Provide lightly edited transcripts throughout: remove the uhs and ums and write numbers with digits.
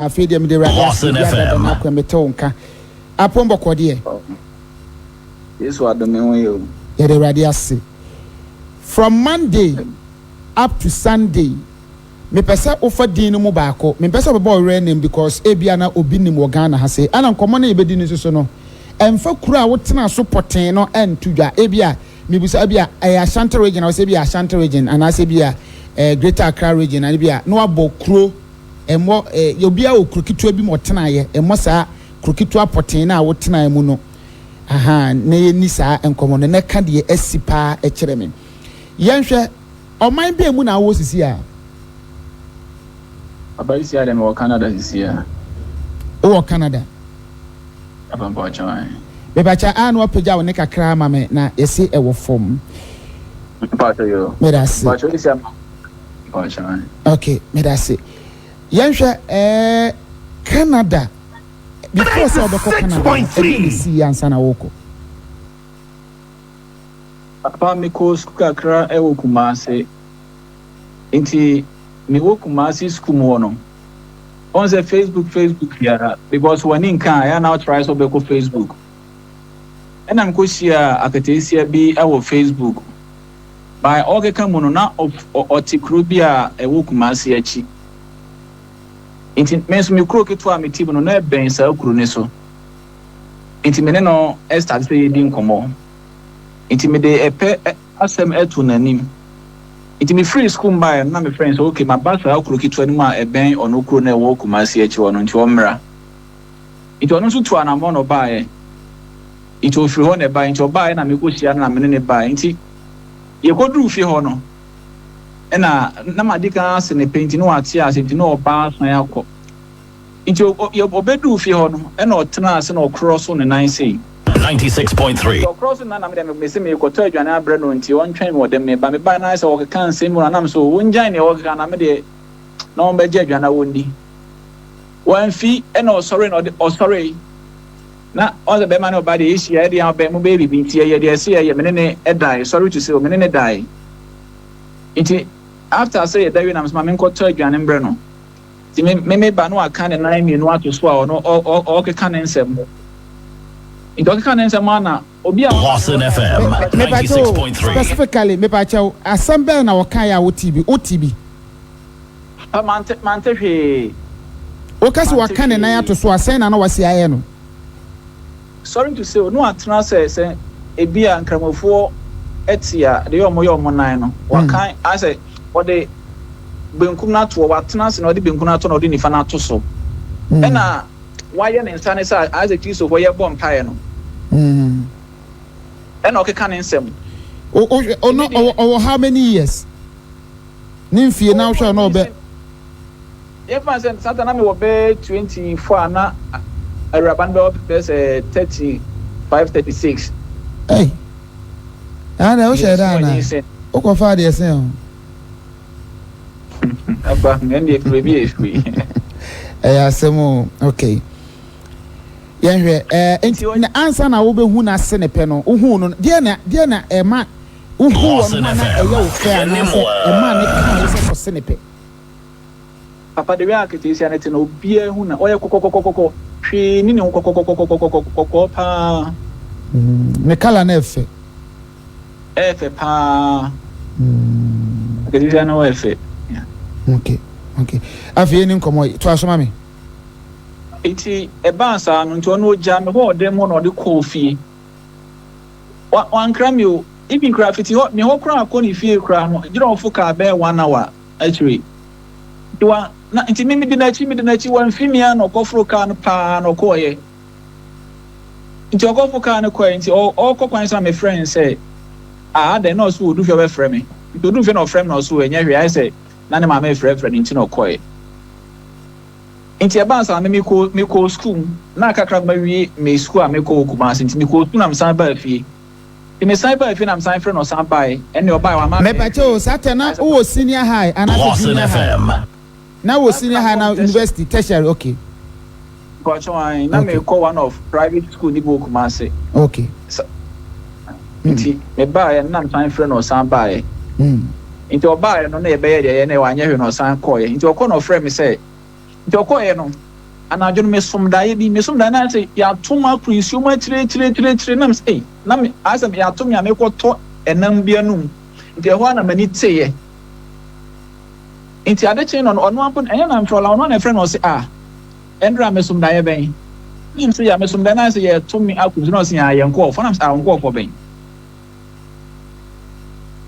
Afei deɛ mede Awurade ase Lawson bi adada FM. no akɔ mete wo nka. Apon bɔkɔ deɛ. Yesu adom me ho yɛ o. Yɛde Awurade ase. From Monday up to Sunday, mepɛ sɛ wofa din no mu baako. Mempɛ sɛ wobɛbɔ ɔwerɛ name because ebia na obi nim wɔ Ghana ha sei. Ɛna nkɔmmɔ no a yɛbɛdi no nso so no, ɛmfa kuro a wotena so pɔtee no nto dwa. Ebia mebisa ebia ɛyɛ Ashanti region a, wosɛ ebia Ashanti region anaasɛ ebia eh, Greater Accra region anaa ebia na wabɔ kuro ɛmmɔ eh, obiara wɔ kuro ketewa bi mu ɔtenaeɛ, ɛmmɔ saa kuro ketewa pɔtee no a wotenaeɛ mu no. Ahaa, na yɛnni saa nkɔmmɔ no, na ka deɛ asi paa kyerɛ me. Yɛnhwɛ, ɔman bɛn mu na wowɔ sisi a? Papa sisi a deɛ mewɔ Canada sisi a. Wowɔ Canada? Papa mpakyɛw ae. Mepakyɛ a na wapagya wo ne kakra ama me na yɛse ɛwɔ fam. Mpakyɛw yoo. Meda ase. Mpakyɛw sisi a mpakyɛw ae. Ok, meda ase. Yɛnhwɛ, ɛɛ Canada. Before sɛ wobɛkɔ Canada no, ɛdeɛn na ɛsiiɛ ansa na worekɔ? Papa mekɔɔ sukuu kakra wɔ Kumasi. Nti mewɔ Kumasi sukuu mu hɔ no, wohu sɛ Facebook Facebook yi ara, because w'ani nka a, ɛyɛ a na wo try sɛ wobɛkɔ Facebook. Ɛna mekɔhyiaa akataasia bi wɔ Facebook. By ɔrekeka mu no, na ɔte kuro bi a ɛwɔ Kumasi akyi. Enti me nso me kuro ketewa a mete mu no, na ɛbɛn saa kuro no so. Enti me ne no start sɛ yɛdi nkɔmmɔ. Enti mede ɛpɛ asɛm too n'anim. Enti mefiri sukuu mu baeɛ no, na mefrɛ no sɛ okay, maba saa kuro ketewa no mu a ɛbɛn ɔno kuro no a ɛwɔ Kumasi akyi hɔ no, nti ɔmmra. Enti ɔno nso tuu anammɔn na ɔbaeɛ. Enti ɔfiri hɔ na ɛbaeɛ. Enti ɔbaeɛ na mekɔhyia no na me ne no baeɛ. Enti yɛkɔduruu fie hɔ no, Ɛna na madi kan ase no pɛ nti na wate ase nti na ɔba asan akɔ. Nti ɔbɛduu fie hɔ no ɛna ɔtenaa ase na ɔkorɔ so ne nan sei. 96.3. Nti ɔkorɔ so ne nan na medeɛ mese merekɔtɔ aduane abrɛ no nti ɔntwɛn me wɔ dɛm meba. Mebaeɛ no ayɛ sɛ ɔkeka nsɛm mu na nam so ɔngyae nea ɔkeka na medeɛ na ɔmbɛgye aduane na wɔndi. Wamfi ɛna ɔsɔre na ɔde ɔsɔree na ɔn sɛ bɛrima ne ɔbaa deɛ yɛhyia ɛdeɛ ɔbɛn mu bɛyɛ biribi nti yɛyɛ deɛ ɛsɛ yɛyɛ mene ne dae, sorry to say o mene ne dae. Nti after sɛ yɛda wie na mesɛ ma menkɔtɔ aduane mbrɛ no. Nti me me meba na waka ne nan mmienu ato so a ɔno ɔɔkeka ne nsɛm. Nti ɔkeka ne nsɛm a na obi a waba ne Lawson hɔ na FM ɔbɛka Me mepakyɛw o, 96.3. specifically mepakyɛw, asɛm bɛn na ɔkaeɛ a wote bi, wote bi? Pa mante mante hwee. Woka sɛ Mante waka ne nan ato hwee. so a, sɛn na na wasi ayɛ no? Sorry to say o, na watena sɛ sɛ ebi a nkramofoɔ te a deɛ wɔn yɛ wɔn nan no, waka ayɛ sɛ ɔde benkum no ato hɔ, watena ase na ɔde benkum no ato na ɔde nifa no ato so. Ɛna wayɛ ne nsa ne sɛ ayɛ sɛ Kristofoɔ yɛbɔ mpaeɛ no. Ɛna ɔkeka ne nsɛm. O o ɔno ɔwɔ ɔwɔ how many years? Ne mfie na wohwɛ ɔno ɔbɛ. Yɛmfa no sɛ saa ta na mewɔ bɛyɛ 24 a na awuraba no bɛwɔ bɛyɛ sɛ 35, 36. Ei, ɛna deɛ wohyɛ Yes, da na anaa? wanyinsɛn. Wokɔfaa deɛ sɛn o? Aba, ɛno deɛ ɛfiri baabi a ɛfiri. Ɛyɛ asɛm o, okay. Yɛnhwɛ, ɛɛ, Nti nti na ansa na wobɛhu n'ase ne pɛ no, wohuu no, deɛ na, deɛ na ɛma wohuu wɔn Lawson ho a na FM, ɛyɛ wo fɛ yɛne anaasɛ mo ɛmaa ne kaa wo a. sɛ kɔse ne pɛ? Papa the way a aketeesia no te no obiara hu no ɔyɛ kɔkɔkɔkɔkɔ hwee nni ne ho kɔkɔkɔkɔkɔkɔ kɔkɔɔ paa. Ne colour no ɛfɛ. Ɛyɛ fɛ paa. Aketeesia no yɛ fɛ. Okay okay afei yɛni nkɔmɔ yi toa so ma me. Nti ɛbaa saa no nti ɔno ogyaa me hɔ wɔ dan mu hɔ na ɔde kɔɔ fie. Wa wankra me o even koraa fiti hɔ me hɔ koraa kɔ ne fie koraa no gyina ɔfo kaa bɛyɛ one hour akyire. Nti wa na nti me medi n'akyi medi n'akyi wamfi me ara na ɔkɔforo kaa no paa na ɔkɔɔeɛ. Nti ɔkɔfo kaa no kɔɛ nti ɔɔkɔ kwan so na mefrɛ no sɛ ah adɛn na ɔse ɔdu fie ɔbɛfrɛ me. Nti ɔduu fie na ɔfrɛ me na ɔse ɛnyɛ hwee ayɛ sɛ na ne maame refrɛfrɛ no nti na ɔkɔɛ. Nti ɛbaa saa no mekɔɔ mekɔɔ sukuu na kakra mawie me sukuu a mekɔ wɔ Kumasi nti mekɔɔ sukuu na mesan baa fie. Nti mesan baa fie na mesan frɛ no ɔsan baeɛ ɛnneɛ ɔbaeɛ wamma ammɛyɛ Mepakyɛ o, hwee. saa tɛ na Ayɛ sɛ wowɔ senior high anaasɛ Lawson junior high? FM. Na wɔ Saa senior na high mewɔ na tertiary. university, tertiary, okay. Mpakyɛw ae, na Okay. mekɔ one of private school no bi wɔ Kumasi. Okay. Sa nti mebaeɛ no na mesan frɛ no ɔsan baeɛ. Nti ɔbaeɛ no na yɛbɛyɛ deɛ yɛyɛ na wanyɛ hwee na ɔsan kɔeɛ. Nti ɔkɔ na ɔfrɛ me sɛ, nti ɔkɔeɛ no. Anadwo no mesom daeɛ bi, mesom daeɛ na ayɛ sɛ yɛato me akɔ nsuo mu akyire akyire akyire akyire, na mesɛ, ei, na me ayɛ sɛ yɛato me a mekɔtɔ ɛnam bi anum. Nti ɛhɔ ara na m'ani teeɛ. Nti ade kyee no, ɔno ara mpo ɛnyɛ na mfrɛ ɔla, ɔno ara na ɛfrɛ no, ɔse, "Ah, ɛndra mesom daeɛ bɛn?" Na mese, "Ya, mesom daeɛ na ayɛ sɛ yɛto me akɔ nsuo." Na ɔse, "Ah, yɛn nkurɔfoɔ." Na mese, "Ah, wo nkurɔfoɔ bɛn?"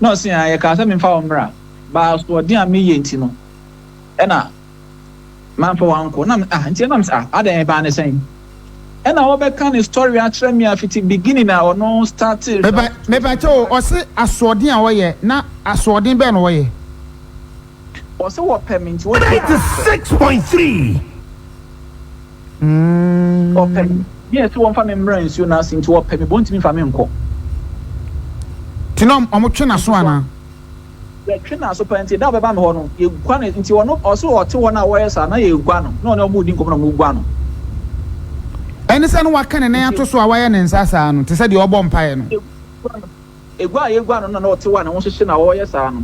Na ɔse, "Ah, yɛkaa sɛ memfa wo mmra, but asoɔden a meyɛ nti no, ɛna mamfa wo ankɔ." Na ah, nti ɛna mese, "Ah, adɛn, ɛbaa ne sɛn?" Ɛna wɔbɛka ne story akyerɛ me a fiti beginning a ɔno startee saa Mepa situation. Mepa kyɛ o, ɔse asoɔden a ɔyɛ, na asoɔden bɛn na ɔyɛ? Ɔse wɔpɛ me nti wɔntumi mfa me nkɔ. 96.3. Ɔpɛ me ne ɛsɛ wɔmfa me mmra nsuo no ase nti wɔpɛ me bɔ ntumi mfa me nkɔ. Nti na ɔmo twe n'aso anaa? Yɛtwe n'aso paa, nti da a ɔbɛba me hɔ no yɛgua no. Nti ɔno ɔse ɔte hɔ no a wɔyɛ saa na yɛgua no, na ɔne ɔmo redi nkɔmmɔ na ɔmo gua no. Ɛne sɛ no waka ne nan Nti ato so a wayɛ ne nsa saa no te sɛ deɛ ɔbɔ mpaeɛ no. Yɛgua no, egua a yɛgua no na ɔte hɔ a ne ho hyehye na ɔreyɛ saa no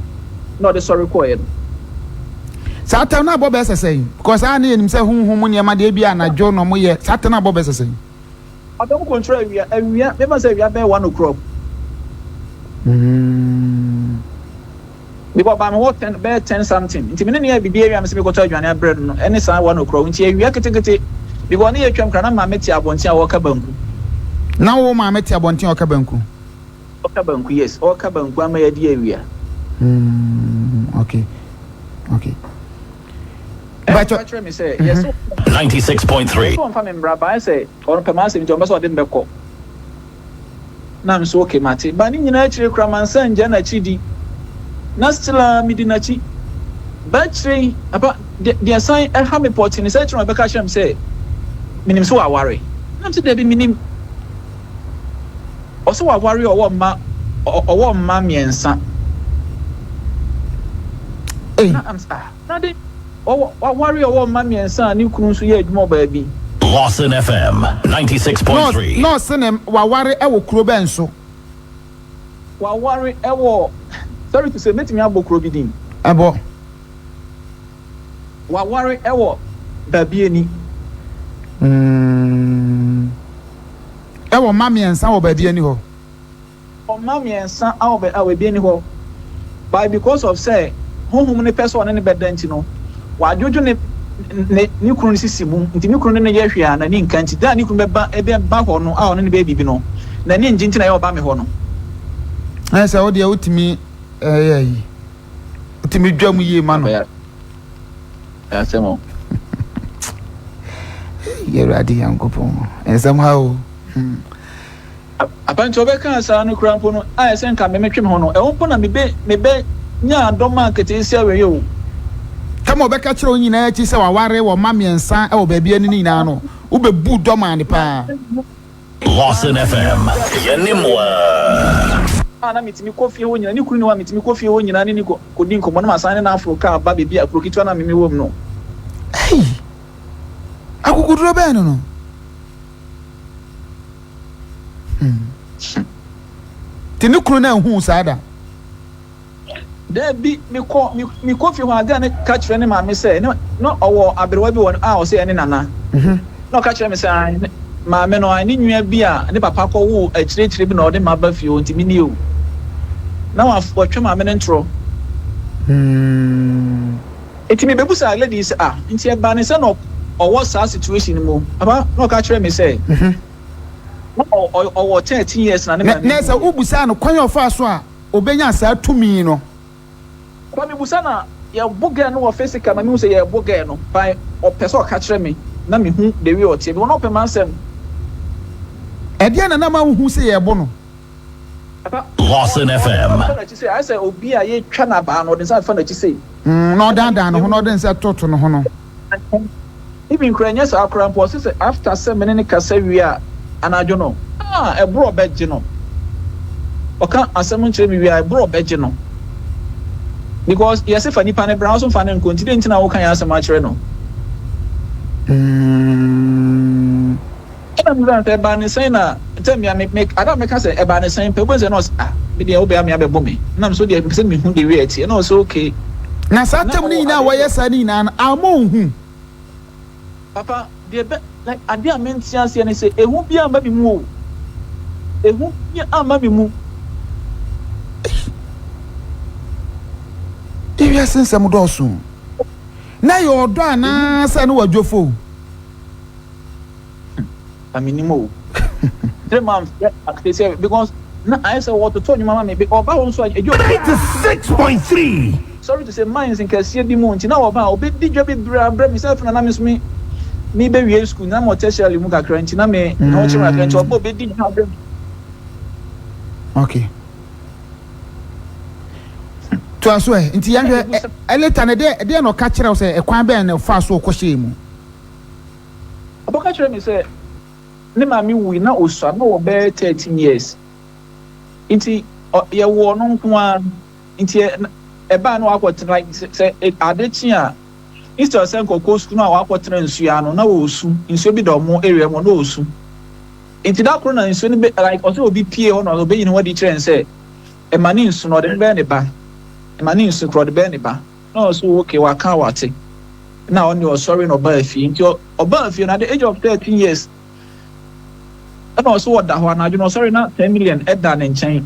na ɔde sɔre kɔeɛ no. Saa tam no abɔ bɛyɛ sɛ sɛn? Because saa ne yɛnim sɛ honhom mu nneɛma deɛ bi anadwo na ɔmo yɛ. Saa tam no abɔ bɛyɛ sɛ sɛn? Ɔde mo control awia awia, mefa sɛ awia bɛyɛ 1 o'clock. Because ɔbaa me hɔ 10, bɛyɛ 10 something, nti me ne ne yɛ biribi awia, me sɛ mekɔtɔ aduane abrɛ no no ɛne saa 1 o'clock, nti awia ketekete because ne yɛ twam kora na maame te abɔnten a wɔka banku. Na wo maame te abɔnten a ɔka banku? Ɔka banku, yes, ɔka banku ama yɛde awia. Okay. Ɛna Mpakyɛ ɔka kyerɛ me sɛ yɛsɛ 96.3. yɛsɛ ɔmfa me mmra baɛ sɛ ɔno pɛ m'asɛm nti ɔmpɛ sɛ ɔde me bɛkɔ. Na nso okay, mate ba ne nyinaa akyire kora mansa ngya n'akyi di, na still a medi n'akyi ba akyire yi apa deɛ san ɛha me pɔte ne sɛ akyire na ɔbɛka kyerɛ me sɛ menim sɛ waware. Na sɛ dabi, menim. Ɔsɛ waware, ɔwɔ mma, ɔwɔ mma mmiɛnsa. Ei. Na am sɛ, ah, na de ɔwɔ waware, ɔwɔ mma mmiɛnsa a ne kunu nso yɛ adwuma wɔ baabi. Lawson FM 96.3. Na ɔse ne waware ɛwɔ kuro bɛn so? Waware ɛwɔ, sorry to say, mɛtumi abɔ kuro bi din. Ɛbɔ. Waware ɛwɔ baabi ani. Ɛwɔ mma mmiɛnsa wɔ baabi ani hɔ. Ɔma mmiɛnsa a wɔ a baabi ani hɔ, but because of sɛ honhom ne pɛ sɛ ɔne ne bɛda nti no, wadwodwo ne kunu no sisi mu, nti ne kunu ne no yɛ hwee a n'ani nka, nti da a ne kunu bɛba ɛbɛba hɔ no a ɔne ne bɛyɛ biribi no, n'ani ngye, nti na ɛyɛ ɔba me hɔ no. Ɛyɛ sɛ wo deɛ wotumi ɛyɛ yi, wotumi dwa mu yie ma no. Ɛyɛ asɛm o. Yɛwurade Nyankopɔn, nsɛm ha o. Apanti ɔbɛka saa no kura mpo no ayɛ sɛ nka memetwe me ho no, ɛwo mpo na mebe nya adɔm a nketeesia wei o. Kama ɔbɛka kyerɛ wo nyinaa akyi sɛ waware wɔ mma mmiɛnsa wɔ baabi ani no nyinaa no, wobɛbu dɔm ane paa. Lawson FM. Yenimwa. A na metumi kɔ fie hɔ nyinaa, ne kunu ne hɔ a metumi kɔ fie hɔ nyinaa ne ne kɔdi nkɔmmɔ, na masan ne no aforo kaa ba baabi a kuro ketewa no a meme wɔ mu no. Ei, akokoduro bɛn no. Nti ne kunu no anhu saa da? Daabi, mekɔ fie hɔ a, girl ne ka kyerɛ ne maame sɛ ne na ɔwɔ aberewa bi wɔ a ɔsɛ ɛne nana, na ɔka kyerɛ me sɛ, "Ah, maame no, ne nua bi a ne papa kɔwoo akyirɛkyirɛ bi na ɔde ma ba fie hɔ, nti menie o." Na wɔatwa maame no ntorɔ. Nti mebɛbusa lady yi sɛ, ah, nti ɛba ne sɛ na ɔwɔ saa situation no mu papa? Na ɔka kyerɛ me sɛ na ɔwɔ 13 years na ne maame Na sɛ wuiɛ. Wobusaa no kwan a ɔfaa so a obɛnya saa tumi no? Ba mebusa na yɛbo girl no wɔ physical ma mehu sɛ yɛbo girl no ba, ɔpɛ sɛ ɔka kyerɛ me na mehu the way ɔteɛ bi, ɔno ɔpɛ m'asɛm. Ɛdeɛ na nama wohu sɛ yɛbo no? Papa, Lawson ɔde FM. nsa fa n'akyi sɛ ayɛ sɛ obi a yɛtwa n'abaa no, ɔde nsa fa n'akyi sɛ Na ɔdaadaa ne ho na ɔde nsa toto ne ho no. Even kora nyɛ saa koraa mpo, ɔse sɛ after sɛ mene ne kasa wie a, anadwo no a ɛborɔ ɔbɛgye no, ɔka asɛm nkyerɛ me wie a, ɛborɔ ɔbɛgye no because yɛse fa nipa ne bra, wo so mfa ne nkɔ, nti de nti na woka yɛ asɛm akyerɛ no. Ɛna mebisa no sɛ ɛbaa ne sɛn, na ntɛm bia me ada meka sɛ ɛbaa ne sɛn pɛ, wobɛhu sɛ na ɔse, "Ah, me deɛ wobɛa me abɛbɔ me," nam so deɛ mepɛ sɛ mehu de wie ɛteɛ, na ɔsɛ okay. Na saa Na tam no ɔwɔ nyinaa a ade wɔyɛ saa no nyinaa no ama ohu? Papa, deɛ bɛ like adeɛ a mente aseɛ ne sɛ ehu bi amma me mu o. Ehu bi amma me mu. Ei, ewiase nsɛm dɔɔso o. Na ɛyɛ ɔdɔ anaasɛ ne wadwofo o? Na menim o. Sɛ mamfrɛ akte sɛ because na ayɛ sɛ wɔtoto nnwuma ma me ɔba hɔ nso a ɛdwo. 96.3. Sorry to say mines nkɛseɛ bi mu nti na wɔba a ɔbɛdi dwa bebree abrɛ me sɛ afei na na me nso me mebɛwie school na mewɔ tertiary mu kakra nti na me me ho kyere me kakra nti ɔba ɔbɛdi dwa abrɛ me. Okay. Toa so ɛ nti yɛnhwɛ ɛ later no ɛdeɛ ɛdeɛ na ɔka kyerɛ wo sɛ ɛkwan bɛn na ɔfaa so ɔkɔhyɛɛ mu? Ɔbɛka kyerɛ me sɛ ne maame wui na osua na ɔwɔ bɛyɛ 13 years nti yɛwoo ɔno nko ara nti ɛbaa na wakɔtena like sɛ ade kye a instead sɛ nka ɔkɔ sukuu na wakɔtena nsuo ano na ɔresu nsuo bi da ɔmo area mu na ɔresu nti da koro na nsuo no bɛ like ɔsɛ obi pie hɔ na ɔbɛyi ne ho adi kyerɛ no sɛ ɛma ne nsu na ɔde no bɛyɛ ne ba ɛma ne nsu korɔ ɔde bɛyɛ ne ba na ɔsɛ okay waka wate na ɔne ɔsɔre na ɔbaa fie nti ɔbaa fie no at the age of 13 years ɛna ɔsɛ ɔda hɔ anadwo na ɔsɔre na 10 million ɛda ne nkyɛn.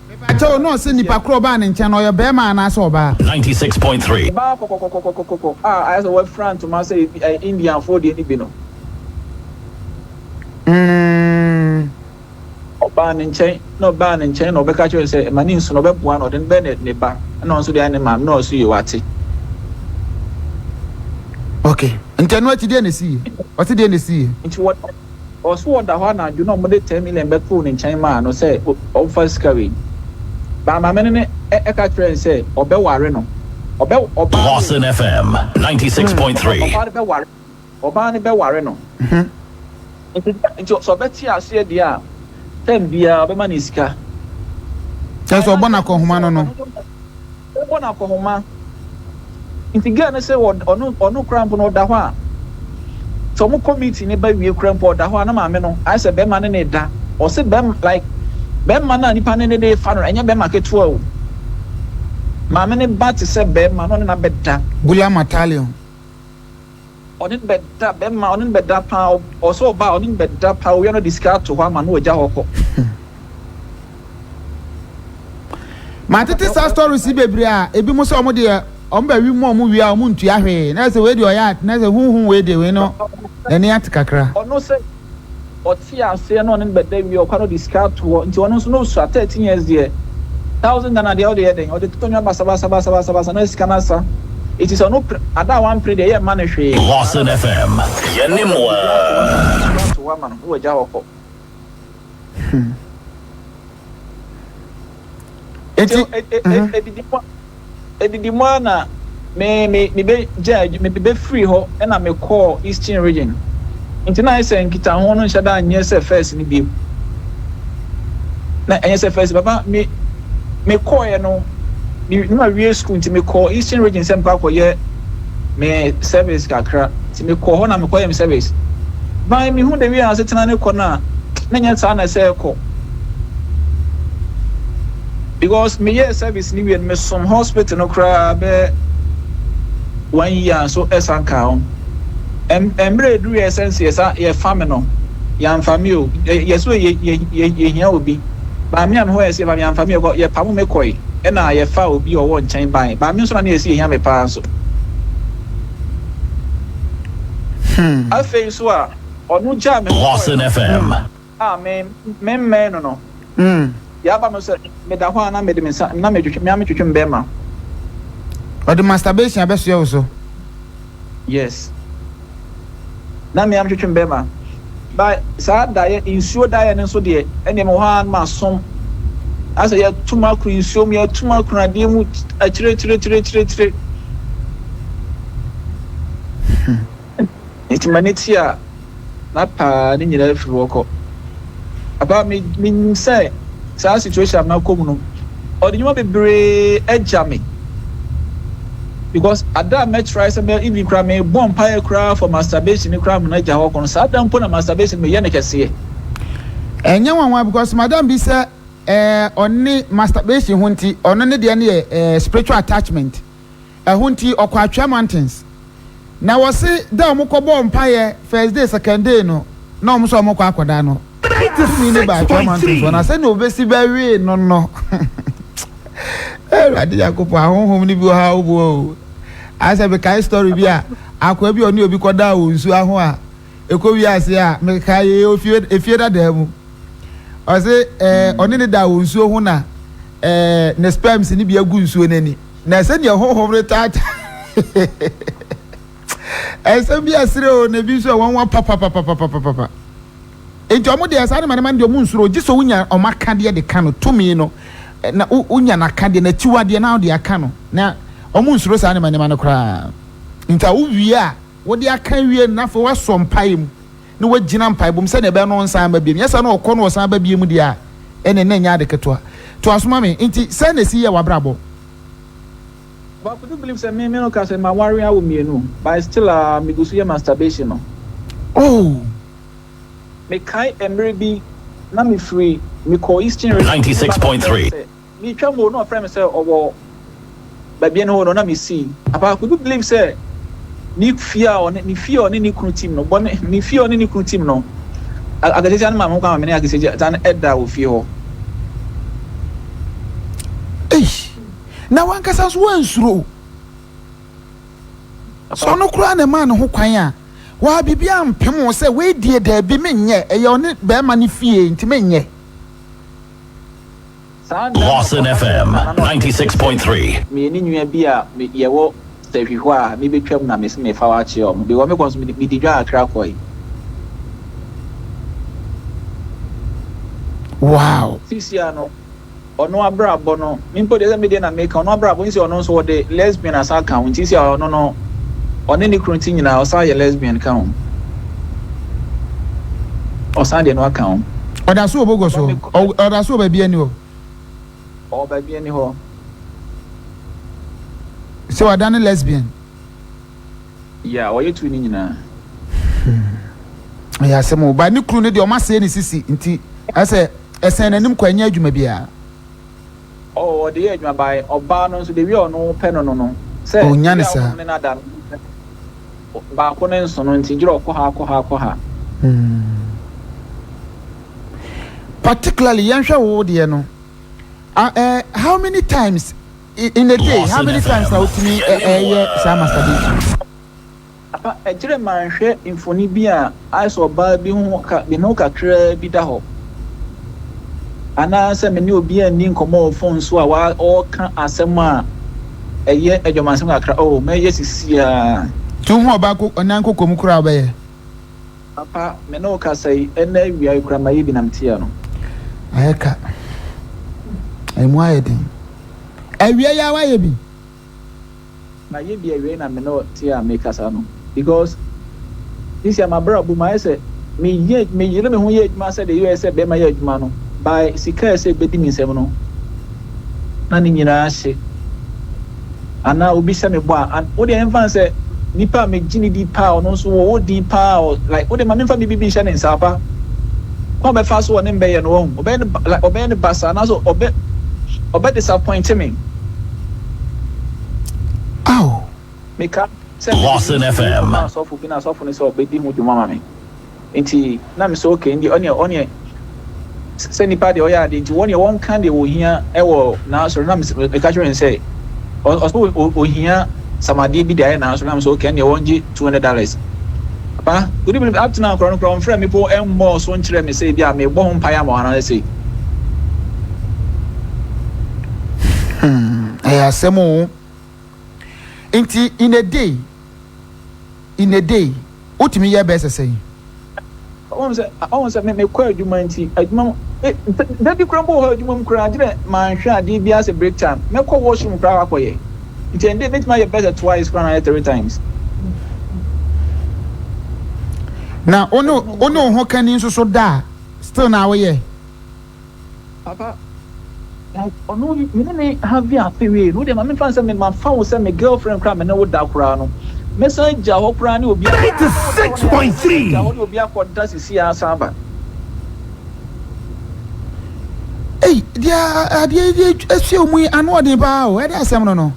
Mepakyɛw, na ɔse nipa koro ɔbaa ne nkyɛn no ɔyɛ bɛɛma anaasɛ ɔbaa? 96.3. Ɔbaa kɔkɔkɔkɔkɔkɔ a ayɛ sɛ wafira ntoma sɛ ebi ɛyɛ Indianfoɔ deɛ no bi no. Ɔbaa ne nkyɛn na ɔbaa ne nkyɛn na ɔbɛka kyerɛ no sɛ ɛma ne nsu na ɔbɛboa no ɔde no bɛyɛ ne ne ba ɛna ɔno nso deɛ ayɛ ne maame na ɔso yie wate. Ok, nti ɛno akyi deɛ na ɛsiiɛ? Ɔse deɛ na ɛsiiɛ? Nti wɔ ɔso ɔda hɔ anadwo na wɔde ten million bɛtoo ne nkyɛn maa no sɛ ɔmfa sika wei. But maame no ne ɛka kyerɛɛ no sɛ ɔbɛware no. Ɔbɛ ɔbaa no Lawson FM 96.3. Ɔbaa no bɛware ɔbaa no bɛware no. Nti nti sɛ ɔbɛte aseɛ deɛ a term biara ɔbɛma no sika. Kyerɛ sɛ ɔbɔ no akɔnhoma no no. Ɔbɔ no akɔnhoma. Nti girl no sɛ ɔno ɔno koraa mpo no ɔda hɔ a, sɛ ɔmo kɔ meeting no ba wie koraa mpo ɔda hɔ a na maame no ayɛ sɛ bɛrima ne ne da. Ɔse bɛrima like bɛrima no a nipa no ne ne fa no ɛnyɛ bɛrima ketewa o. Maame no ba te sɛ bɛrima na ɔne no abɛda. Bula Matalion. Ɔne no bɛda bɛrima ɔne no bɛda paa ɔsɛ ɔbaa ɔne no bɛda paa owia no ɔde sika ato hɔ ama no wagya hɔ kɔ. Matete saa stories yi bebree a ebi mo sɛ ɔmo deɛ ɔmo bɛ wi mu ɔmo wie a ɔmo ntua hwee na ɛsɛ wei deɛ ɔyɛ a na ɛsɛ huhu wei deɛ wei no n'ani ate kakra. Ɔno sɛ Ɔte aseɛ na ɔne no bɛda wie a ɔkɔ a na ɔde sika ato hɔ nti ɔno nso na ɔsua 13 years deɛ thousand Ghana deɛ ɔde yɛ dɛn ɔde totɔ nneɛma basabasabasabasa na sika no asa nti sɛ ɔno pere ada a wampere deɛ yɛ mma no hwee Lawson FM, yɛne ɔde mo biribi ato hɔ na ɔde aa. sika ato hɔ ama no na wagya hɔ kɔ. Eti Nti edidi mu edidi mu ara na me me me bɛ gyaa me bɛ firi hɔ ɛna me kɔɔ Eastern region. Nti na ayɛ sɛ nkitaho no nhyɛ da nyɛ sɛ first no bio. Na ɛnyɛ sɛ first papa me me kɔɔɛ no me na ma wie school nti me kɔɔ Eastern region sɛ mekɔ akɔyɛ me service kakra. Nti me kɔɔ hɔ na me kɔyɛ me service. Ban me hu the way a asetena no kɔ no a na nyɛ saa na ɛsɛ ɛkɔ. Because me yɛɛ service no wie no me som hospital no koraa bɛ one year nso ɛsan kaa ho. Mmerɛ ɛduru yɛ sɛ nso yɛsa yɛfa me no yɛamfa me o yɛ so yɛ yɛ yɛhia obi baa me a me hɔ yɛ sɛ yɛfa me yɛamfa me yɛkɔ yɛpamo me kɔe ɛna yɛfa obi a ɔwɔ nkyɛn bae baa me nso na ne yɛsi yɛhia me paa nso. Afei nso a ɔno gyaa me hɔ kɔe Lawson no FM. a me memmɛn no no, deɛ aba no sɛ meda hɔ a na mede me nsa na metwetwe me ara metwetwe me bɛrima. Ɔde masturbation abɛsoɛ wo so. Yes. Na me ara metwetwe me bɛrima. Ba saa daeɛ nsuo daeɛ no nso deɛ ɛnneɛ mewɔ hɔ ara na masom. Asɛ yɛto m'akoro nsuo mu yɛto m'akoro adeɛ mu akyire akyire akyire akyire akyire. Nti m'ani te a na paa ne nyinaa firi hɔ kɔ. Papa me menim sɛ saa situation a makɔ mu no ɔde nneɛma bebree agya me because ada a mɛtry sɛ mɛ even koraa mebɔ mpaeɛ koraa for masturbation ne koraa mena agya hɔ kɔ no saa da mpo na masturbation meyɛ no kɛseɛ. Ɛnyɛ nwanwa because madam bi sɛ ɛɛ ɔne masturbation ho nti ɔno ne deɛ no yɛ ɛɛ spiritual attachment. Ɛho nti ɔkɔ Atwea Mountains. Na wɔse da a wɔkɔbɔɔ mpaeɛ first day, second day no, na wɔn nso wɔkɔ akɔda no, tumi no baa Atwaa Manto soɔ, na sɛdeɛ wɔbɛsi bɛwee no no, Awurade Nyankopɔn, ahonhom no bi wɔ ha a woboa o. Ayɛ sɛ mekae story bi a, akoa bi a ɔne obi kɔdaa wɔ nsuo aho a, ɛkɔ wie ase a, mekae yɛyɛ ofie, efie dadaa mu. Ɔse ɛɛ, ɔne ne daa wɔ nsuo ho na ɛɛ, ne sperms no bi agu nsuo no ani. Na sɛdeɛ honhom no taataa ɛsɛm bi ɛsere o na ebi nso ɛwɔ nwa papapapapapapa nti ɔmo deɛ saa ne ma ne ma no deɛ ɔmo nsoro gye sɛ wonya ɔmo akadeɛ de ka no tumi no na wonya n'akadeɛ n'akyiwadeɛ na ɔde aka no na ɔmo nsoro saa ne ma ne ma no koraa nti a wowie a wode aka wie no na afei wasɔ mpaeɛ mu na wagyina mpaebɔ mu sɛnea ɛbɛyɛ na ɔnsan mma biom. Nyɛ saa na ɔkɔ na ɔsan ba biom deɛ a, ɛnneɛ na ɛnyɛ ade ketewa. Toa so ma me. Enti sɛn na ɛsi yɛ w'abrabɔ? But could you believe sɛ me me no ka sɛ maware awo mienu but still a me gu so yɛ masturbation no. Oh! Me kae mmere bi na me firi me kɔɔ Eastern region me ba bɛ frɛ me 96.3. sɛ me retwa mu o na ɔfrɛ me sɛ ɔwɔ Baabi no hɔ no na misii. Papa, could you believe sɛ ne fie a ɔne ne fie a ɔne ne kunu tim no bɔne ne fie a ɔne ne kunu tim no Akasiesia no maa me ho kwan ma me ne Akasiesia no da wɔ fie hɔ. Eish, na w'ankasa nso woansuro? Sɛ Papa. ɔno koraa na ɛmaa ne ho kwan a, waa biribi ampem wo sɛ wei deɛ daabi menyɛ, ɛyɛ ɔne barima no fie nti menyɛ. Saa da no Lawson ɔka kyerɛɛ FM me nana na ɔkyerɛ me sɛ 96.3. meyɛ ne nua bi a me yɛwɔ sahwi hɔ a mebɛtwam na mese mefa wo akyerɛ wɔn because mekɔ nso mede medi dwa kakra kɔe. Wow. Seesei no ɔno abrabɔ no me mpo deɛ sɛ me deɛ na meka ɔno abrabɔ nsi ɔno nso ɔde lesbian asan ka ho nti seesei ɔno no ɔne ne kunu ti nyinaa ɔsan yɛ lesbian ka ho ɔsan deɛ no aka ho. Ɔda so wɔ Bogos hɔ? Ɔda so wɔ baabi ani hɔ? Ɔwɔ baabi ani hɔ. Sɛ wadane lesbian? Yeah, ɔyɛ tu ne nyinaa. Hmm. Ɛyɛ asɛm o. Ba ne kunu no deɛ ɔma sɛɛ ne sisi nti ɛsɛ ɛsɛn n'anim kɔ ɛnyɛ adwuma biara. Oh, ɔde yɛ adwuma by ɔbaa no nso the way ɔno pɛ no no no sɛ Ɔnya the ne way a saa. ɔno ne no ada no baako no nso no nti gyerɛ ɔkɔ ha kɔ ha kɔ ha. Particularly yɛnhwɛ wo deɛ no uh, uh, how many times in a day how Lawson many times FM. na wotumi ɛyɛ saa masturbation? Apa ɛkyerɛ manhwɛ mfoni bi a ayɛ sɛ ɔbaa bi ho ka bi ne ho kakraa bi da hɔ anaasɛ me ne obi anni nkɔmmɔ wɔ fon so a wa ɔreka asɛm a ɛyɛ adwamansɛm kakra oh mɛyɛ sisiaa. Nti wohu ɔbaa ko nan koko mu koraa a wobɛyɛ? Papa, me ne wo kasa yi, ɛnnɛ awia yi koraa mayɛ bi na meteɛ no. Ayɛ ka. Ɛmu ayɛ den. Awia yi ara woayɛ bi? Mayɛ bi awiei na me ne wo te a mekasa no because this year m'abrabɔ mu ayɛ sɛ meyɛ meyere me ho yɛ adwuma sɛ deɛ ɛyɛ sɛ bɛrima yɛ adwuma no by sika a ɛsɛ ɛbɛdi me nsam no na ne nyinaa hye anaa obi hyɛ me bɔ a wo deɛ ɛmfa sɛ nipa a megye ne di paa ɔno nso wɔwɔ din paa like wo deɛ ma memfa biribi bi nhyɛ ne nsa apa kwan bɛfa so wɔ ne mbɛyɛ no wɔn ɔbɛyɛ ne like ɔbɛyɛ ne basa anaasɛ ɔbɛ ɔbɛ disappoint me. Ao! Meka sɛ mede Lawson me nsusuwii FM. kɔmaa sɔfo bi na sɔfo no sɛ ɔbɛdi ho dwuma ma me. Nti na mesɛ okay ndeɛ ɔneɛ ɔneɛ sɛ nipa deɛ ɔyɛ adeɛ nti wɔneɛ wɔnka deɛ wɔhia wɔ n'asɔre na meka kyerɛ no sɛ ɔsɛ ɔhia some adeɛ bi de ayɛ n'asɔre na mesɛ okay ɛneɛ wɔngye $200. Papa, could you believe up to now koraa no koraa ɔmfrɛ me po mmɔɔ so nkyerɛ me sɛ ebi a mebɔ ho mpaeɛ ama wɔn anaasɛ sei. Hmm, ɛyɛ asɛm o. Nti in a day, in a day, wotumi yɛ bɛyɛ sɛ sɛn? Ɔhu sɛ ɔhu sɛ me mekɔ adwuma nti adwuma mu eh, da bi koraa mpo wɔ hɔ adwuma mu koraa gyerɛ manhwɛ adeɛ biara sɛ break time mɛkɔ washroom koraa akɔyɛ nti ɛnde mɛtumi ayɛ bɛyɛ sɛ twice koraa na ayɛ three times. Na wo ne wo ne wo ho kani nso so da a still na woyɛ? Papa, like ɔno me ne ne have afe wei no, wo deɛ ma memfa no sɛ me mafa wo sɛ me girlfriend koraa me ne wo da koraa no, mɛsan agya hɔ koraa ne obi akɔ, 96.3. agya hɔ ne obi akɔda sisi ara san aba. Ei, deɛ adeɛ yi asua mu yi ano ɔden paa o, ɛde asɛm no no.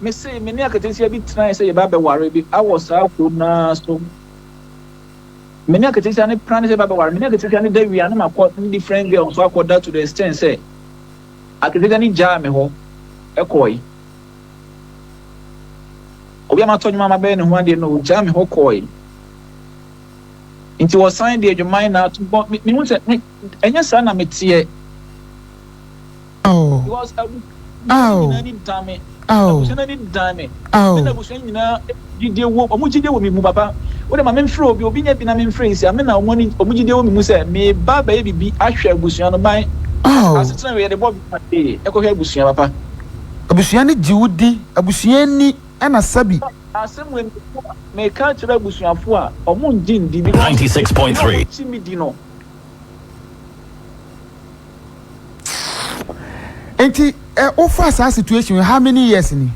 Mese me ne aketesia bi tenae sɛ yɛba abɛware bi awɔ saa kurom no ara so. Me ne aketesia no plane sɛ yɛba abɛware. Me ne aketesia no da wie a na makɔ ne different girl nso akɔda to the extent sɛ aketesia no gyaa me hɔ kɔe. Obi a matɔ nnwom a mabɛyɛ ne ho adeɛ no ogyaa me hɔ kɔe. Nti wɔsan de adwaman na ato bɔ me mehu sɛ me ɛnyɛ saa na meteɛ. Oh. Because abusua Oh. nyinaa ni dan me. Oh. Abusua no ani dan me. Oh. Me na abusua nyinaa gyidie wɔ wɔn gyidie wɔ me mu papa. Wo de ma me mfrɛ obi obi nyɛ bi na me mfrɛ nsia me na wɔn ani wɔn gyidie wɔ me mu sɛ me ba bɛyɛ bibi ahwɛ abusua no ban. Oh. Asetena wei yɛde bɔ bi ee ɛkɔhwɛ abusua papa. Abusua no gye wo di abusua ani ɛna sɛbi. Asɛm wei meka kyerɛ abusuafo a wɔn ngye ndi because 96.3. wɔn gye me di no. Nti ɛ wofa saa situation how many years ni?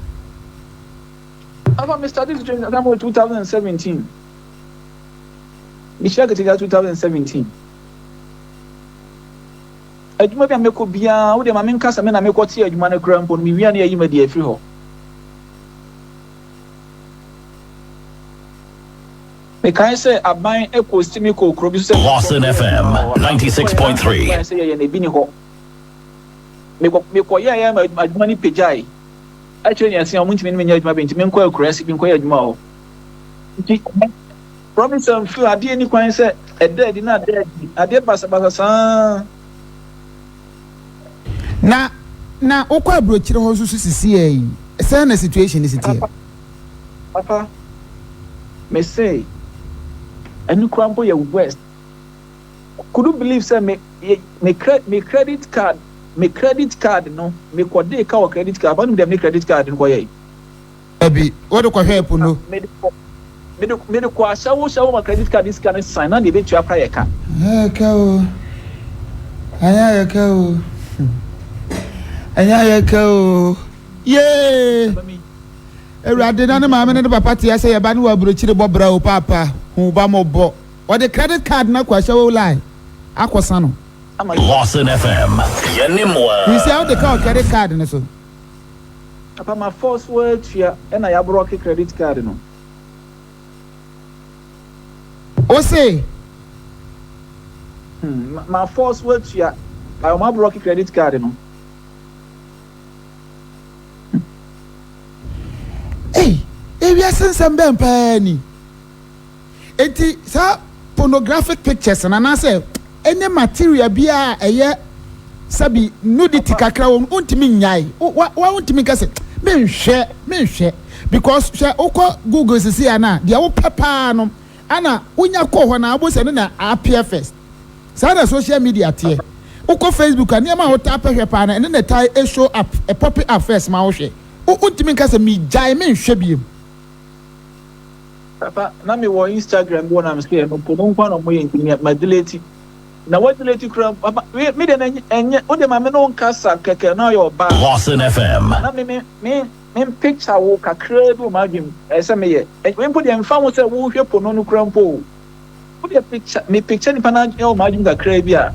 Afa me start situation saa mo 2017. Mehyia ketewa 2017. Adwuma bi a mɛkɔ biara wo deɛ ma menka sɛ me na mekɔ te adwuma no koraa mpo no mewia ne ayi ma di afiri hɔ. Mekae sɛ aban posti me kɔɔ kuro bi so sɛ Lawson FM 96.3. Sɛ yɛyɛ na ebi ni hɔ. Mekɔ mekɔyɛɛ ma adwuma no pagyae. Akyire ne ɛse a wɔntumi ne me nyɛ adwuma bi nti menkɔ akuraase bi nkɔyɛ adwuma wɔ hɔ. Nti promise and fail adeɛ ni kwan sɛ ɛda adi na ada adi adeɛ basabasa saa. Na na wokɔ aburokyire hɔ nso so sisi yɛ yi sɛn na situation ne si teɛ? Papa papa me se ɛno kura mpo yɛ worst. Could you believe sɛ me me me credit card me credit card no me kɔ de ka wɔ credit card papa nim deɛ me credit card no kɔ yɛ. Dabi wode kɔ hwɛ po no. Me de kɔ me de me de kɔ ahyɛwo hyɛwo ma credit card sika no san na deɛ ebetua kora yɛ ka. Ɛyɛ ka o ɛnyɛ ayɛ ka o ɛnyɛ ayɛ ka o yee. Awurade na ne maame ne ne papa te ase yɛ ba ne wɔ aburokyire bɔ bra o paapa hu ba mo bɔ ɔde credit card na kɔ ahyɛ wo line akɔ sa no. Lawson FM yɛne mo a. Nsia wode ka wɔ credit card no so. Papa ma force wo atua ɛna yabrɔke credit card no. Wo se. Hmm ma force wo atua but wɔn abrɔke credit card no. Ei, ewiase nsɛm bɛn paa ni! Enti saa pornographic pictures no anaasɛ any material biara a ɛyɛ sɛbi nudity kakra wɔ mu wontumi nnyae. Wa wa wontumi nka sɛ menhwɛ menhwɛ because hwɛ wokɔ Google sisi a na deɛ wopɛ paa no ana wonya kɔɔ hɔ na wobɛhu sɛ ɛno na appear first. Saa na social media teɛ. Wokɔ Facebook a, nneɛma a wotaa pɛ hwɛ paa no, ɛno na ɛtaa show up, ɛpɔpe up first ma wohwɛ. Wo wontumi nka sɛ megyae menhwɛ biom. Papa, na me wɔ Instagram bi wɔ na me se ɛno po no nko na ɔmo yɛ nti me ma delete. Na wa delete kura papa me me de na ɛnyɛ wo de ma me no nkasa kɛkɛ na ɔyɛ ɔbaa. Lawson FM. Na me me me me picture wo kakraa bi wɔ m'adwene mu ɛsɛ me yɛ. Wei mpo deɛ mfa ho sɛ wohwɛ po no no kura mpo o. Wo deɛ picture me picture nipa no adwene wɔ m'adwene kakraa bi a.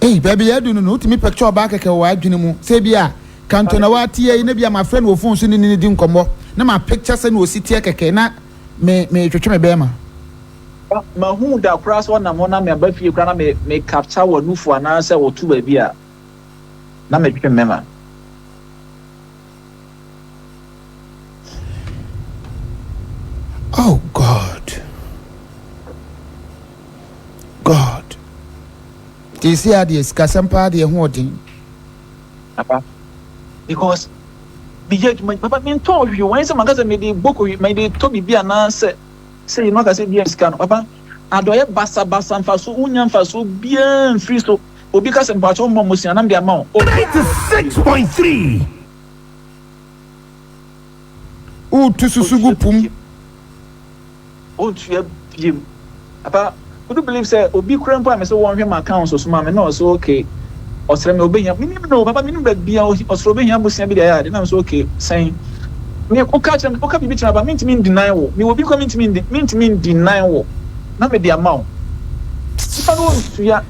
Ei, baabi yɛadu no no, wotumi picture ɔbaa kɛkɛ wɔ w'adwene mu. Sɛ ebi a, kanto na wateɛ yi, na bi a mafrɛ no wɔ phone so ne ne di nkɔmmɔ, na ma picture sɛ na osi teɛ kɛkɛ, na me metwetwe me bɛrima. Mahu da koraa sɛ ɔnam hɔ na me aba fie koraa na me me capture wɔ nufu anaasɛ ɔto baabi a na metwe mɛma. Oh God. God. Nti si adeɛ sikasɛm paa deɛ ho ɔden. Papa because meyɛ adwuma papa mentɔn hwee wɔn sɛ maka sɛ mede bɔ kɔ mede tɔ biribi anaasɛ sɛ yi no aka sɛ bia sika no papa adɔyɛ basabasa mfaso wonya mfaso biara mfiri so obi ka sɛ mpakyɛw mmɔ mmosea nam de ama wo. 96.3. Wotu susu gu po mu. Ontua biem. Papa, could you believe sɛ obi kura mpo a me sɛ wɔnhwɛ m'account so soma me na ɔsɛ okay. Ɔsrɛ me obehia menim no papa menim baabi a ɔsrɛ obehia abosea bi de ayɛ ade na me sɛ okay sɛn. Me woka kyerɛ me woka biribi kyerɛ me papa mentumi ndeny wo. Mewɔ bi kora mentumi ndi mentumi ndeny wo na mede ama wo. Nipa no ontua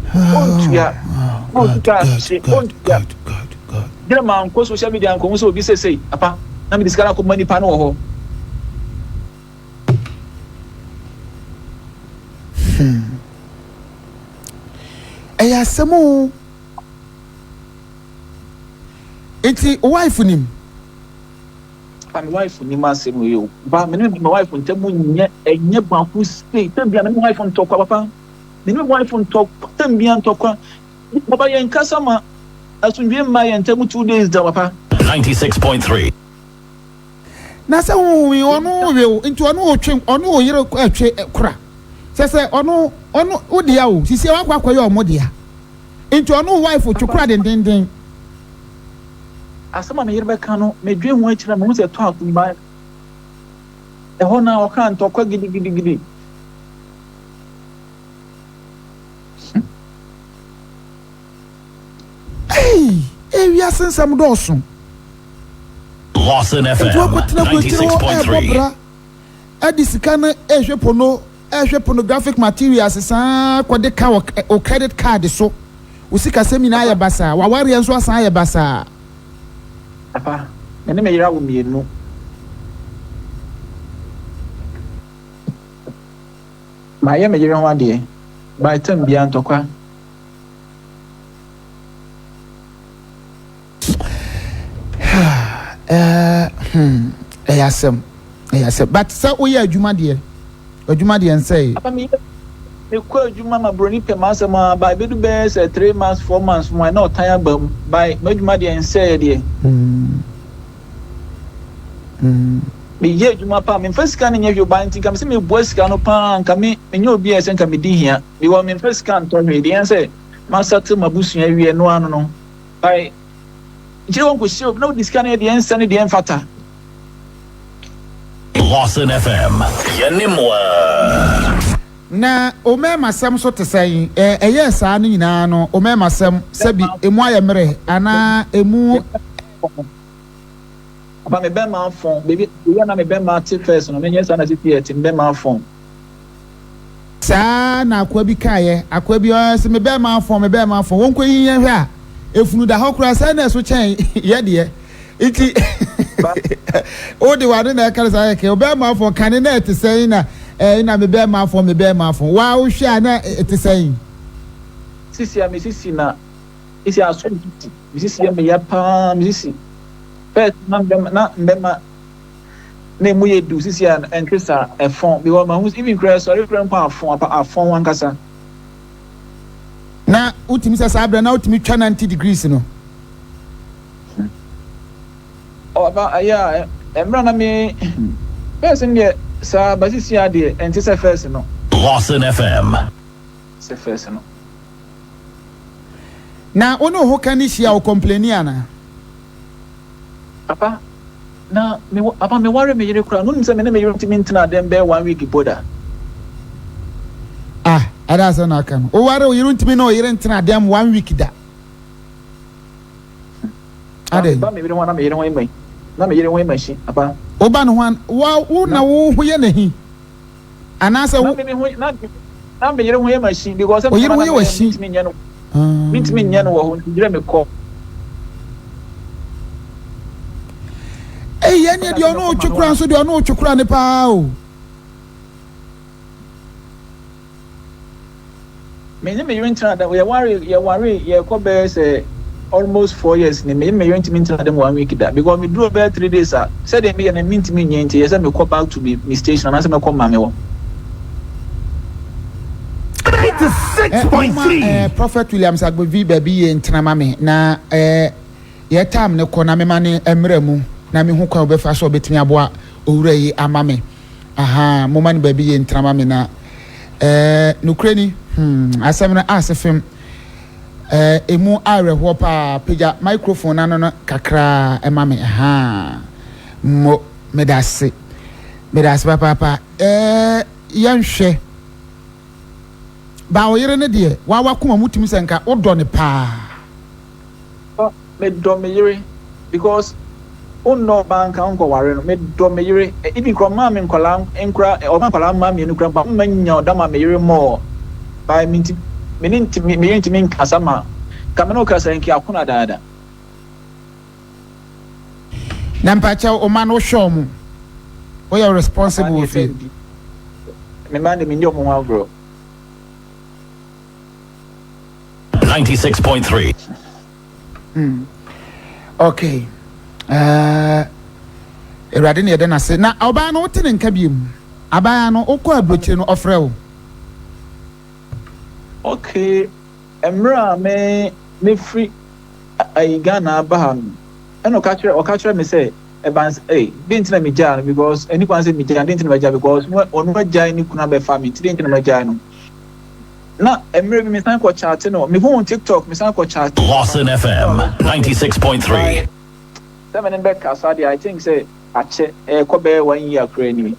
ontua na otu kaa hye ontua. Gyina mankɔ social media ankɔhu sɛ obi sesei, papa, na mede sika no akɔma nipa no wɔ hɔ. Hmm. Ɛyɛ asɛm o. Nti wife nim? Papa me wife nim asɛm wei o. Ba me ne me wife ntam nyɛ ɛnyɛ baako sei. Tɛm bia me ne me wife ntɔkwa papa. Me ne me wife ntɔkwa tɛm bia ntɔkwa. Papa yɛn kasa ma asomdwie mma yɛn ntam 2 days da papa. 96.3. Na sɛ honhom yi ɔno we wo nti ɔno otwe ɔno wo yere ɛtwe kora kyɛ sɛ ɔno ɔno wo dea o sisi wakɔ akɔyɛ ɔmo dea nti ɔno wo wife twe kora dendenden. Asɛm a me yere bɛka no medwen ho akyiri a mehu sɛ ɛtɔ asom ba ɛhɔ no a ɔka ntɔkwa gidigidigidi. Ei, ewiase nsɛm dɔɔso. Lawson Nti FM wakɔtena aburokyire hɔ ɛrebɔ 96.3. bra ɛde sika no ɛrehwɛ pono ɛrehwɛ pornographic materials saa kɔde ka wɔ o credit card so. Wo sikasɛm nyinaa ayɛ basaa, w'awareɛ nso asan ayɛ basaa. Papa, me ne me yere awo mmienu. Mayɛ me yere ho adeɛ, by time biara ntɔkwa. Ɛyɛ asɛm, ɛyɛ asɛm. But sɛ woyɛ adwuma deɛ, adwuma deɛ nsɛe. Papa meyɛ mekɔ adwuma ma broni pɛ m'asɛm a by bɛdu bɛyɛ sɛ 3 months 4 months mu a na ɔtan aba mu by m'adwuma deɛ nsɛeɛ deɛ. Meyɛ adwuma paa memfa sika no nyɛ hwee ba nti nka mesɛ meboa sika no paa nka me menyɛ obi a ɛsɛ nka medi hia because memfa sika ntɔ hwee deɛ sɛ masate m'abusua awie no ano no by nkyerɛ wɔn kɔhyia obi na wode sika no yɛ deɛ nsɛ ne deɛ mfata. Lawson FM. Yɛne mo a. Na omɛɛmasɛm so te sɛn? Ɛyɛɛ saa no nyinaa no, omɛɛmasɛm sɛbi emu ayɛ mmerɛ anaa emu. Papa me bɛma afɔn baabi baabi a na me bɛma te first no menyɛ saa na sisi yɛ te me bɛma afɔn. Saa na akoa bi kaeɛ, akoa bi ɔɛ sɛ me bɛɛma afɔn, me bɛɛma afɔn, wɔnkɔ yi yɛn hwɛ a, efunu da hɔ koraa sɛ na ɛso kyɛn yɛ deɛ. Nti wode w'ano na ɛka no saa kɛkɛ, ɔbɛɛma afɔn kane na ɛte sɛn na ɛɛ na me bɛɛma afɔn, me bɛɛma afɔn, waa wohwɛ a na ɛte sɛn? Sisi a me sisi na sisi aso me sisi me sisi yɛ me ya paa me sisi first na mbɛma na mbɛma na emu yɛ du sisi a ɛnte saa ɛfɔn because ma ho even kura ɛsɔre kura mpo afɔn apa afɔn ankasa. Na wotumi sɛ saa berɛ na wotumi twa 90 degrees no. Ɔba ɛyɛ a mmerɛ na me first no deɛ saa ba sisi a deɛ ɛnte sɛ first no. Lawson FM. Sɛ first no. Na wo ne wo ho ka ne hyia wo complaini ana? Papa na me papa me ware me yere koraa no wonim sɛ me ne me yere ntumi ntena dɛm bɛyɛ one week mpo da. Ah, ɛda asɛm na aka no. Wo ware wo yere ntumi ne wo yere ntena dɛm one week da. Adɛn? Ba me yere ho na me yere ho yɛ ma na me yere ho yɛ ma hyi papa. Wo ba ne ho an wa wo na wo ho yɛ n'ahi anaasɛ wo. Na me ho na na me yere ho yɛ ma hyi because Wo yere ho yɛ wɔ hyi. Mintumi nyɛ no. Mintumi nyɛ no wɔ hɔ nti gyerɛ me kɔ. Eyi ɛne deɛ ɔno otwe kora nso deɛ ɔno otwe kora ne paa o. Me ne me yere ntena dɛm yɛware yɛware yɛkɔ bɛyɛ sɛ almost 4 years ni me ne me yere ntumi ntena dɛm one week da because me duro bɛyɛ 3 days a sɛdeɛ meyɛ no mentumi nyɛ nti yɛ sɛ mekɔ back to me station anaasɛ mɛkɔ maame hɔ. 96.3. Prophet Williams Agbovi baabi yie ntena ma me na yɛ time ne kɔ na mema ne mmerɛ mu na mehu kwan obɛfa so ɔbɛtumi aboa owura yi ama me. Aha, moma no baabi yie ntena ma me na nokorɛ ni, asɛm no ase fem, emu awerɛhoɔ paa. Pagya microphone no ano no kakraa ɛma me. Aha, mo meda ase, meda ase papaapa. Yɛnhwɛ ba ɔyere no deɛ wawa koma mu tumi sɛ nka wodɔ ne paa. Medɔ me yere because wonnɔ ɔbaa nka nkɔware no. Medɔ me yere, even kora ɔmaa me nkɔlaa nkora ɔmaa nkɔlaa mmaa mmienu kora mpa mma nya ɔda ma me yere mɔɔ by me nti me ne nti me yere ntumi nkasa ma ka me ne wo kasa nki akona daada. Na mpakyɛw, ɔma no wohwɛ ɔmo, woyɛ responsible wɔ fie? Me ma de, menyɛ ɔmo ho agorɔ. 96.3. Okay, Awurade ne yɛde n'ase. Na ɔbaa no, wote ne nka biem? Abaa no, wokɔ aburokyire no, ɔfrɛ wo? Okay, mmerɛ a me mefiri ayi Ghana aba ha no, ɛna ɔka kyerɛ me sɛ ɛban ɛy de nti na megyaa no, because ɛni kwan sɛ megyaa de nti na megyaa, because ɔno agyae ne kunu abɛfa me, nti de nti na megyae no. Na mmerɛ bi mesan kɔ chat no, mehu TikTok, mesan kɔ chat. Lawson FM 96.3. Sɛ me ne bɛkasa deɛ, I think sɛ akyɛ, ɛkɔ bɛyɛ one year koraa ni.